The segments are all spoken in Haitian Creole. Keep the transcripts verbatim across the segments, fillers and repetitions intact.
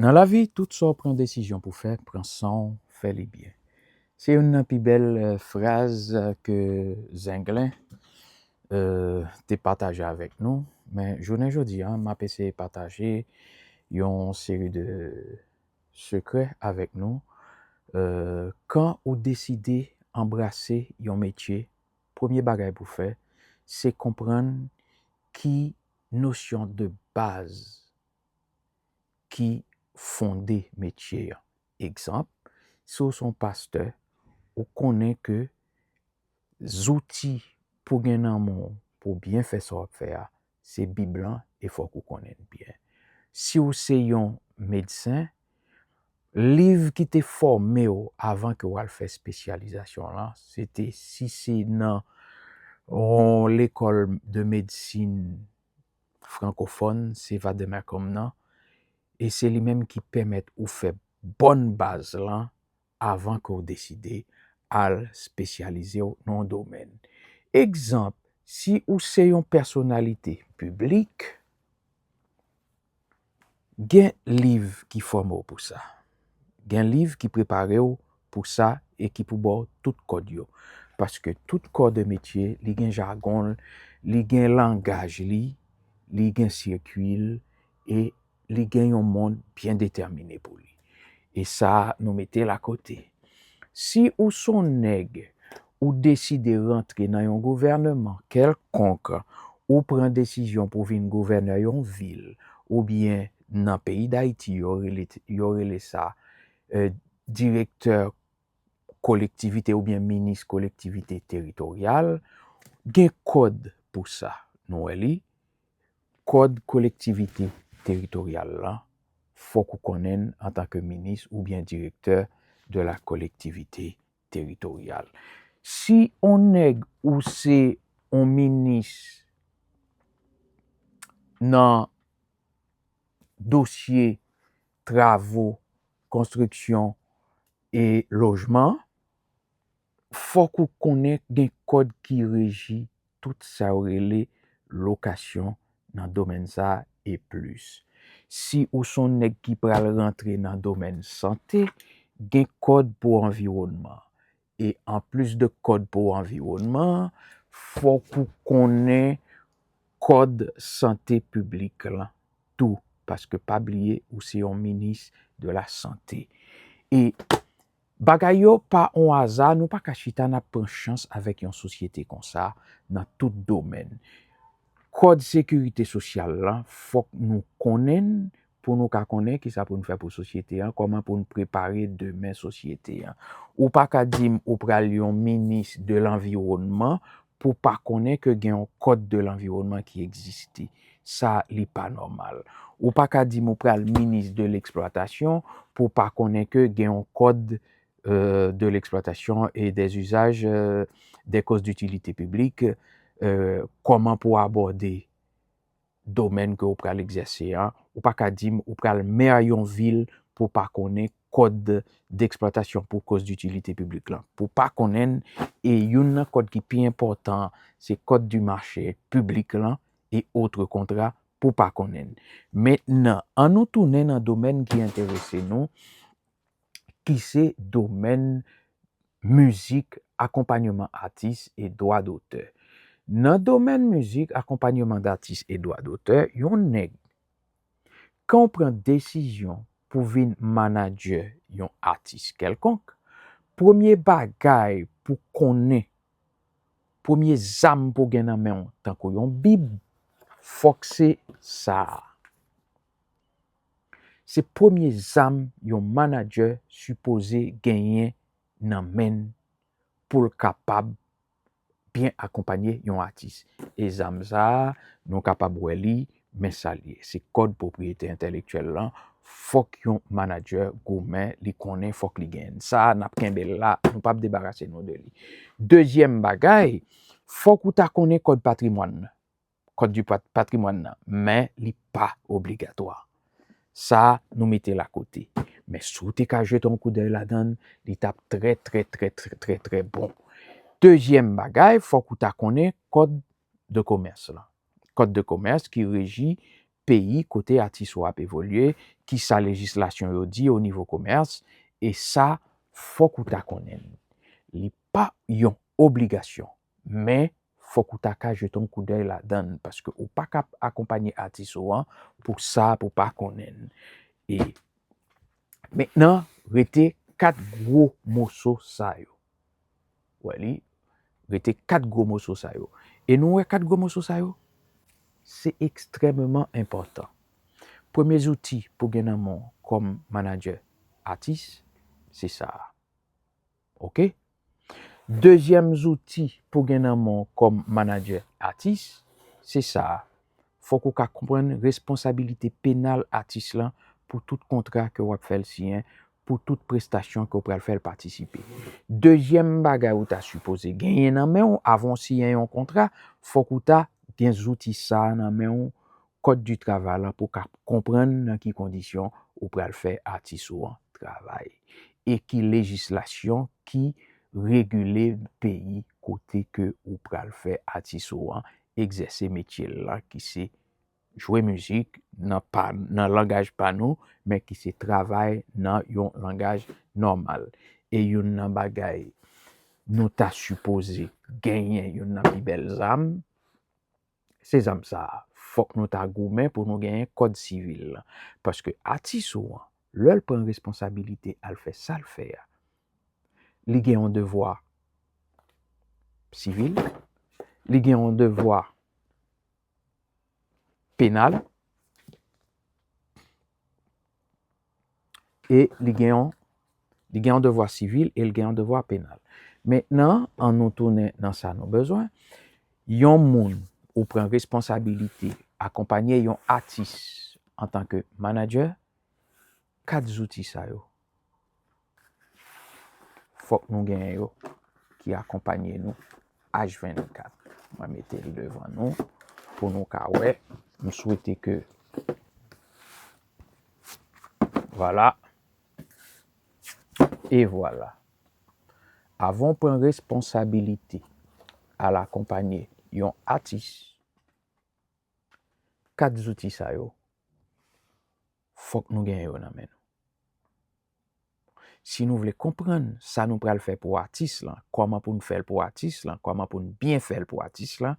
Nan lavi, tout sa w pran desizyon pou fè, pran san w, fè li byen. Se youn nan pi bèl, eh, fraz, eh, ke Zenglen, eh, te pataje avèk nou. Men jounen jodi a, m ap eseye pataje yon seri de sekrè avèk nou. Eh, kan ou deside anbrase yon metye, premye bagay pou fè, se konprann ki nosyon de baz ki fonde metye an. Egzanp, si w se yon pastè, ou konnen ke zouti pou gen nan men w pou w byen fè sa w ap fè a, se Bib lan, e fòk ou konnen l byen. Si w se yon medsen, liv ki te fòme w avan ke w al fè espesyalizasyon lan, se te, si se nan yon lekòl de medsin frankofòn, se Vademecum nan, e se li menm ki pèmèt ou fè bòn baz lan avan ke w deside al espesyalize w nan yon domèn. Egzanp, si ou se yon pèsonalite piblik, gen liv ki fòme w pou sa. Gen liv ki prepare w pou sa e ki pou ba w tout kòd yo. Paske tout kò de metye, li gen jagon l, li gen langaj li, li gen sikwi l, e li gen yon mond byen detèmine pou li. E sa a, nou mete l akote. Si ou se yon nèg, ou deside rantre nan yon gouvèneman kèlkonk, ou pran desizyon pou vin gouvènè yon vil, oubyen nan peyi Dayiti, yo rele, yo rele sa, eh, direktè kolektivite oubyen minis kolektivite teritoryal, gen kòd pou sa. Nou wè li, kòd kolektivite teritoryal lan, fòk ou konnen l antanke minis oubyen direktè de la collectivité territoriale. Si on nèg ou se on minis nan dosye travo, konstriksyon e lojman, fòk ou konnen gen kòd ki reji tout sa yo rele lokasyon nan domèn sa a e plis. Si ou se on nèg ki pral rantre nan domèn sante, gen kòd pou anviwònman. E anplis de kòd pou anviwònman, fòk ou konnen kòd sante piblik lan tou, paske pa bliye ou se yon minis de la sante. E bagay yo pa on aza, nou pa ka chita n ap pran chans avèk yon sosyete konsa nan tout domèn. Kòd sekirite sosyal lan, fòk nou konnen l pou nou ka konnen kisa pou n fè pou sosyete an, kòman pou n prepare demen sosyete an. Ou pa ka di m ou pral yon minis de lanviwònman pou pa konnen ke gen yon kòd de lanviwònman ki egziste. Sa, li pa nòmal. Ou pa ka di m ou pral minis de leksplwatasyon pou pa konnen ke gen yon kòd, euh, de l'exploitation et des usages, euh, des causes d'utilité publique, euh, kòman pou abòde domèn ke ou pral egzèse an. Ou pa ka di m ou pral mè yon vil pou pa konnen kòd d'exploitation pour cause d'utilité publique lan. Pou pa konnen l, e youn nan kòd ki pi enpòtan, se code du marché public lan e autres contrats pou pa konnen l. Mentnan, ann nou tounen nan domèn ki enterese nou, ki se domèn mizik, akonpanyeman atis e dwa dotè. Nan domèn mizik, akonpanyeman datis e dwa dotè, yon nèg, kan w pran desizyon pou vin manadjè yon atis kèlkonk, premye bagay pou konnen, premye zam pou gen nan men w, tankou yon bib, fòk se sa a. Se premye zam yon manadjè sipoze genyen nan men l pou l kapab byen akonpanye yon atis. E zam sa a, nou kapab wè li, men sa l ye. Se kòd pwopriyete entèlektyèl lan. Fòk yon manadjè goumen, li konnen, fòk li genyen l. Sa a, n ap kenbe l la, nou p ap debarase nou de li. Dezyèm bagay, fòk ou ta konnen kòd patrimwàn nan. Kòd di pat-, patrimwàn nan, men li pa obligatwa. Sa a, nou mete l akote. Men si w te ka jete yon koudèy ladan l, li t ap trè, trè, trè, trè, trè, trè bon. Dezyèm bagay, fòk ou ta konnen kòd de komès lan. Kòd de komès ki reji peyi kote atis ou ap evolye, kisa lejislasyon yo di o nivo komès, e sa, fòk ou ta konnen l. Li pa yon obligasyon, men fòk ou ta ka jete yon koudèy ladan l, paske ou pa ka akonpanye atis ou an pou sa, pou pa konnen l. E mentnan, rete kat gwo moso sa yo. Wè li, rete kat gwo moso sa yo. E nou wè kat gwo moso sa yo? Se ekstrèmeman enpòtan. Premye zouti pou gen nan men w kòm manadjè atis, se sa a. Oke? Dezyèm zouti pou gen nan men w kòm manadjè atis, se sa a. Fòk ou ka konprann responsabilite penal atis lan pou tout kontra ke w ap fè l siyen, pou tout prestasyon ke w pral fè l patisipe. Dezyèm bagay ou ta sipoze genyen nan men w avan w siyen yon kontra, fòk ou ta gen zouti sa a nan men w, Code du travail lan, pou w ka konprann nan ki kondisyon ou pral fè atis ou an travay, e ki lejislasyon ki regile peyi kote ke ou pral fè atis ou an egzèse metye l lan, ki se jwe mizik nan pa, nan langaj pa nou, men ki se travay nan yon langaj nòmal. E youn nan bagay nou ta sipoze genyen, youn nan pi bèl zam, se zam sa a. Fòk nou ta goumen pou nou genyen kòd sivil lan. Paske atis ou an, lè l pran responsabilite al fè sa l fè a, li gen yon devwa sivil, li gen yon devwa penal, e li gen yon, li gen yon devwa sivil e li gen yon devwa penal. Mentnan, an nou tounen nan sa nou bezwen. Yon moun ou pran responsabilite akonpanye yon atis antanke manadjè, kat zouti sa yo, fòk nou genyen yo ki akonpanye nou H vennkat. Mwen mete l devan nou pou nou ka wè. M swete ke, vwala. E vwala. Avan w pran responsabilite al akonpanye yon atis, kat zouti sa yo, fòk nou genyen yo nan men nou. Si nou vle konprann sa nou pral fè pou atis lan, kòman pou n fè l pou atis lan, kòman pou n byen fè l pou atis lan,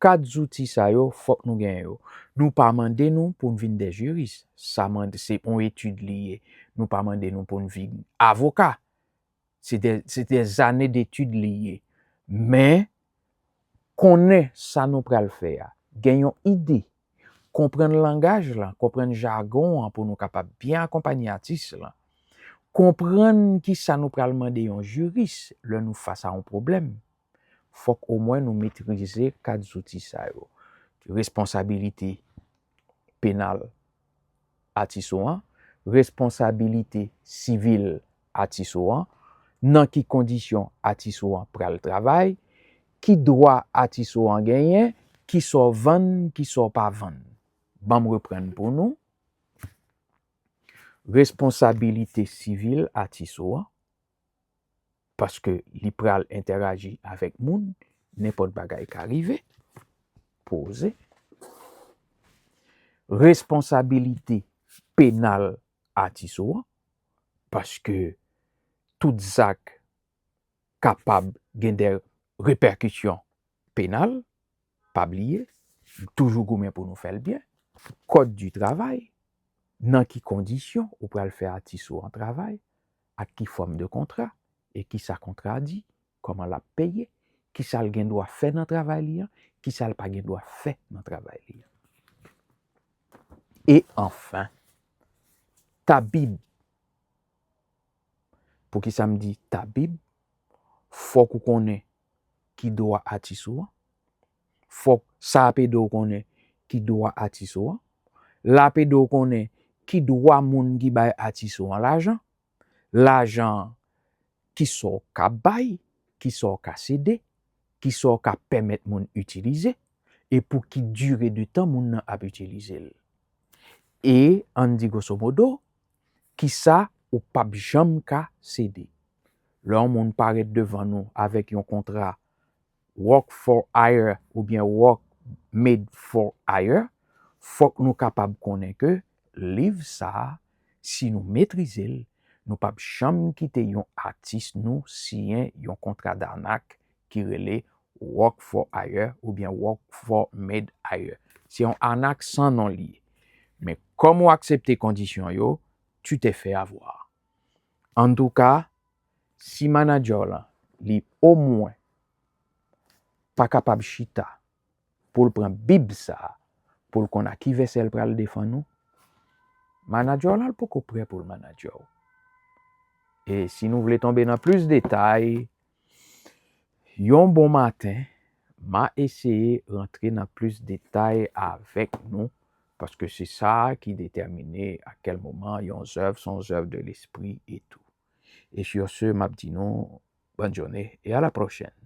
kat zouti sa yo, fòk nou genyen yo. Nou pa mande nou pou n vin de jiris. Sa mande, se yon etid li ye. Nou pa mande nou pou n vin avoka. Se de, se de zane detid li ye. Men, konnen sa nou pral fè a, gen yon ide, konprann langaj lan, konprann jagon an pou nou kapab byen akonpanye atis lan, konprann kisa nou pral mande yon jiris lè nou fas a yon pwoblèm. Fòk omwen nou metrize kat zouti sa yo. Responsabilite penal atis ou an, responsabilite sivil atis ou an, nan ki kondisyon atis ou an pral travay, ki dwa atis ou an genyen, kisa w vann, kisa w pa vann. Ban m reprann pou nou. Responsabilite sivil atis ou an, paske li pral entèraji avèk moun, nenpòt bagay ka rive. Poze. Responsabilite penal atis ou an, paske tout zak kapab gen de repèkisyon penal, pa bliye, toujou goumen pou nou fè l byen. Code du travail, nan ki kondisyon ou pral fè atis ou an travay, ak ki fòm de kontra, e kisa kontra a di, kòman l ap peye, kisa l gen dwa fè nan travay li an, kisa l pa gen dwa fè nan travay li an. E anfen, tabib. Poukisa m di tabib? Fòk ou konnen ki dwa atis ou an. Fòk sa ap ede w konnen ki dwa atis ou an. L ap ede w konnen ki dwa moun ki bay atis ou an lajan. Lajan an, kisa w ka bay, kisa w ka sede, kisa w ka pèmèt moun itilize, e pou ki dire de tan moun nan ap itilize l. E ann di grosso modo, kisa ou p ap janm ka sede. Lè yon moun parèt devan nou avèk yon kontra work for hire oubyen work made for hire, fòk nou kapab konnen ke liv sa a, si nou metrize l, nou p ap janm kite yon atis nou siyen yon kontra danak ki rele Work for Hire oubyen Work for Made Hire. Se yon anak san non li ye. Men kòm ou aksepte kondisyon yo, tu te fais avoir. Antouka, si manadjè w lan, li omwen pa kapab chita pou l pran Bib sa a, pou l konn a ki vèsè l pral defann ou, manadjè w lan, l poko prè pou l manadjè w. E si nou vle tonbe nan plis detay, yon bon maten, m a eseye rantre nan plis detay avèk nou, paske se sa ki detèmine a kèl moman yon zèv se yon zèv de lespri e tou. Et sur ce, m ap di nou, bonne journée et à la prochaine.